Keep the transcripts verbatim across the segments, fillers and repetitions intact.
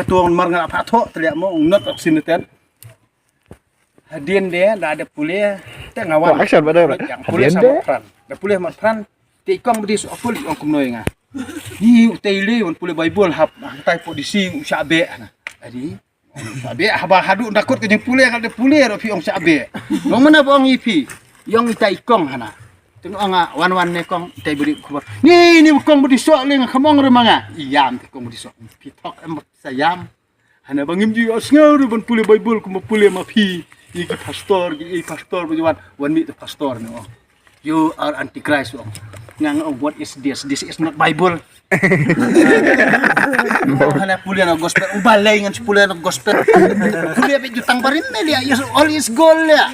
Tong mar nga pha tho te liah mo ong not oxymeter. Hadien de da da pule te nga wan. Oh, action ba da. Pule sa mat pran. Da pule mat pran. Te i kong bdi so pule ong kumno nga. Ni u te le wan pule Bible hap. Tai po di si u sha be na. Adi. Sha be haba hadu da kot ka jing pule ka da pule ro phi ong sha be. Ong mana ba ong i phi. Ong i tai kong hana. Teng ong nga wan wan ne kong tai bdi khubor. Ni ni kong bdi so le nga khamong re manga. Iyam te kong bdi so. Phi thok em sa yam. Hana ba ngim ju ïohsngew ruh ban pule Bible kumba pule ma phi. Ïa ki pastor, ïa ki pastor ba ju wan, wan meet the pastor ne ong. You are antichrist ong. Nga nga ong, what is this? This is not Bible. Hana pule na gospel. U balei ngan pule na gospel. Pule ba ju tang barim me lia. Yes, all is gold lia.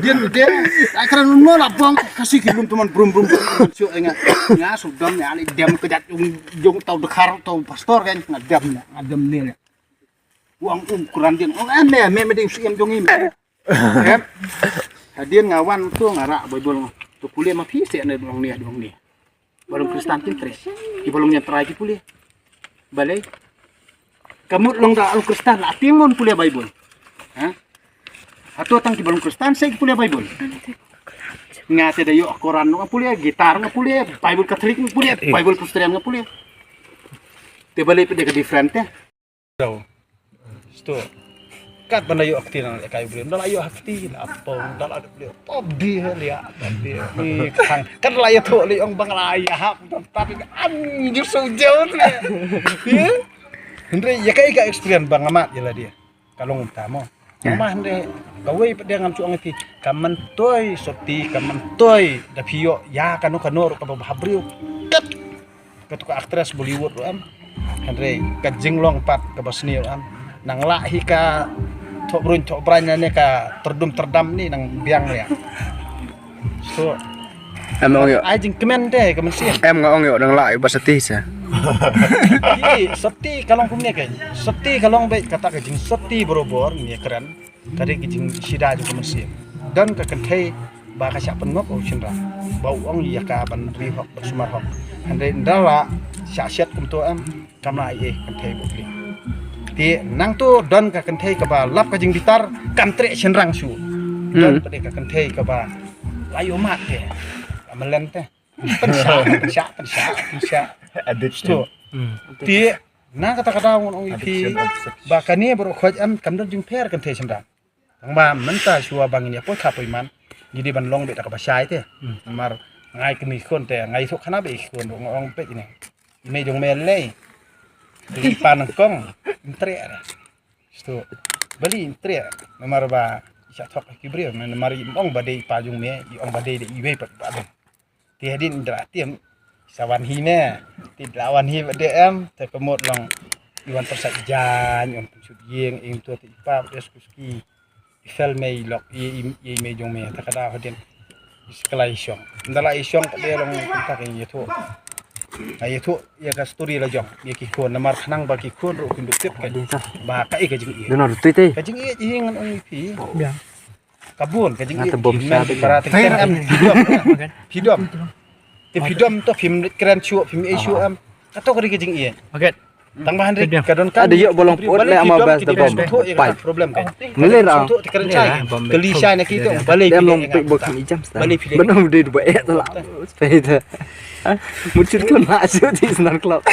Dien dien ai kra no la bong ka si ki lum teman brum brum brum. Sio nga nga su dom ya ali dem ka jat jong jong tau dekhar tau pastor kan nga dem nga dem ne le. Wang um kuran dien ong em me me me ding siem jong im. Em. Hadien nga wan tu nga rak Bible nga. Tu pule ma phi se ne dong ne dong ne. Balong Kristan kin tres. Ki balong yang trai ki pule. Balei. Kamut long da long Kristan la tieng mon pule Bible. Ha? Hato tang ki balong Kristan se ki pule Bible. Nga te da yo Koran nga pule, gitar nga pule, Bible Katolik nga pule, Bible Presbyterian nga pule. Te balei pede ka different te. Sto. Kat banda yo akti na ka Ibrahim. Dala yo akti na apong, dala de pop di he lia. Di ni kang. Kat la yo tu li ong bang la ya hap. Tapi an jur so jauh tu. Ye? Hendre ya ka ika experience bang amat ya la dia. Ka long ta mo. Mama hendre kawei pat dia ngam chuang iti. Ka mentoi soti, ka mentoi da phi ïoh ya kano kano ruh kaba bha briew. Kat. Katu ka actress Bollywood ruh em. Hendre ka jinglong pat kaba sniew em. Nang lah hi ka thok brun thok brun ne ka terdum terdam ni nang biang lia. So, em ong yo. Ai jingkmen te ka mynsiem. Em nga ong yo nang lah ba sati sa. Sati ka long kumne ke. Sati ka long be kata ka jing sati barabor ni kren. Ka dei ka jingshida jong ka mynsiem. Don ka kynthei ba ka shah pynngop u shynrang ba u ong ïa ka ban ri hok ban sumar hok. Hynrei ynda la shah shet kumto em kam la ai ei kynthei ba pli. Te nangto don ka kynthei kaba lap ka jingbitar kam treh shynrang shuh. Don pat ka kynthei kaba la ïoh mat te. Ka melen te. Pynshah pynshah pynshah pynshah. Addiction. Te na kata ka daw ngan ong ïa phi ba kane baroh khoit em kam don jingpher kynthei shynrang. Tang ba mynta shuwa ba ngin ïa poi kha poi man ngi dei ban long beit da kaba shai te. Namar ngai kane khun te ngai thok khana beit khun ruh nga ong peit ne. I mei jong me lei. Te i pa nang kong ntre. Sto. Bali ntre. Namar ba i sha thok ki briew namar i ong ba dei i pa jong me i ong ba dei dei i wei pat ba dei. Te hadien i dra tiam sa wan hi ne. Te dra wan hi ba de em te ka mut long i wan persat jan i wan pynshut ïing ing tu te i pa ba de skuski. I fel mei lok i i mei jong me ta ka da hadien. Iskala i shong. Ndala i shong ka de long kumta ka i thu. Ai thu ïa ka story la jong ïa ki khun namar khnang ba ki khun ruh kin dup tip ka ba ka i ka jingïeit. Duna ruh tui te. Ka jingïeit hi ngan ong ïa phi. Ka bun ka jingïeit. Ngata bom sha te para te kren am phi dom. Phi dom. Te phi dom to phim kren shuh phim ei shuh am. Ka to ka ri ka jingïeit. Tang ba hynrei ka don ka. Ada yok bolong put le ama bas da bom. Pai. Mele rau. To te kren chai. Kali chai na ki to balei. Dem long pik bok ni jam sta. Balei phi. Benong dei ba eh to la. Pai te. Muchit ko na shu ti snar klok.